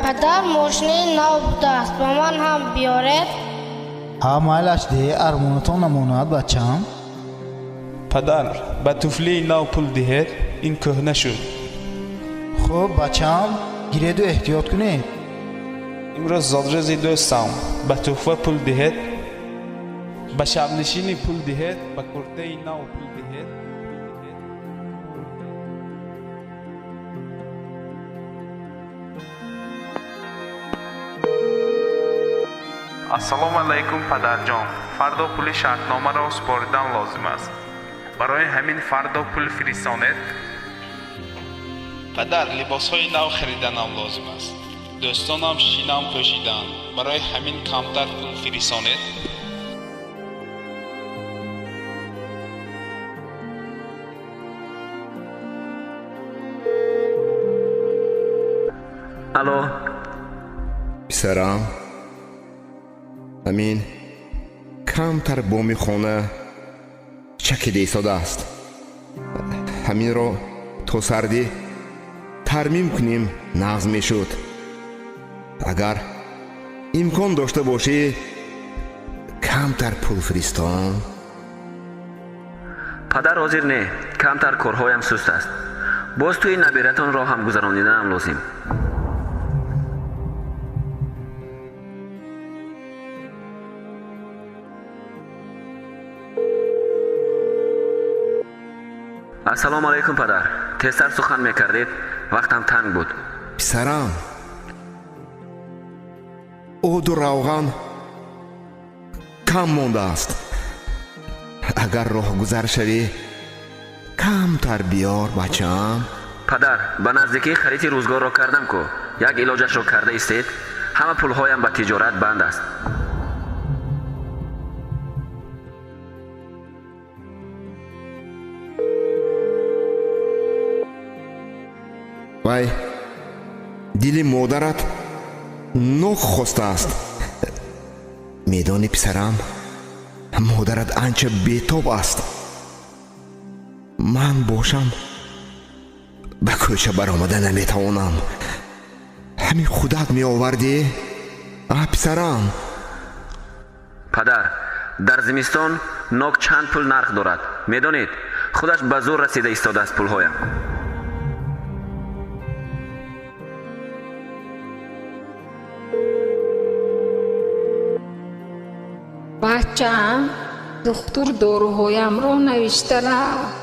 Падар, мошини нав будааст, ба ман ҳам биёред. Ҳа, майлаш, де, армонатон намонад, бачам. Падар, ба туфлии нав пул диҳед, ин кӯҳна шуд. Хуб, бачам, гиреду эҳтиёт кунед. Имрӯз зодрӯзи дӯстам, ба тӯҳфа пул диҳед, ба шабнишинӣ пул диҳед, ба куртаи нав пул диҳед. Ассалому алайкум, падарҷон. Фардо пули шартномаро супоридан лозим аст. Барои ҳамин фардо пул фиристонед. Падар, либосҳои нав хариданам лозим аст. Дӯстонам шинам пӯшиданд. Барои ҳамин камтар пул фиристонед. Алло. Писарам, ҳамин камтар боми хона чакида истодааст. Ҳаминро то сардӣ тармим кунем, нағз мешуд. Агар имкон дошта бошӣ, камтар пул фиристон. Падар, ҳозир не, камтар корҳоям суст аст. Боз тӯи набиратонро ҳам гузарониданам лозим. Ассалому алайкум, падар. Тезтар сухан мекардед, вақтам танг буд. Писарам, оду равған кам мондааст. Агар роҳгузар шавӣ, камтар биёр, бачаам. Падар, ба наздикӣ хариди рӯзгорро кардам ку, як илоҷашро карда истед. Ҳама пулҳоям ба тиҷорат банд аст. Вай, дили модарат нок хостааст. Медонӣ, писарам, модарат анча бетоб аст. Ман бошам, ба кӯча баромада наметавонам. Ҳамин худат меовардӣ, а, писарам? Падар, дар зимистон нок чанд пул нарх дорад, медонед? Худаш ба зӯр расида истодааст пулҳоям. Бачаам, духтур доруҳоямро навишта рафт.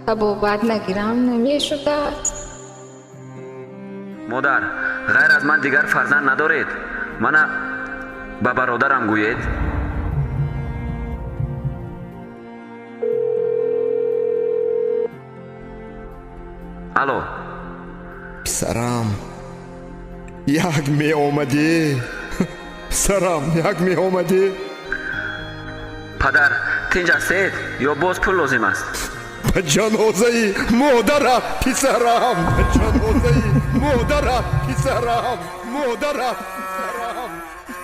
Табобат нагирам, намешудааст. Модар, ғайр аз ман дигар фарзанд надоред? Мана ба бародарам гӯед. Алло. Писарам, як меомадӣ, писарам, як меомадӣ. Падар, тинҷ ҳастед ё боз пул лозим аст? Ба ҷанозаи модарат, писарам, ба ҷанозаи модарат, писарам, модарат.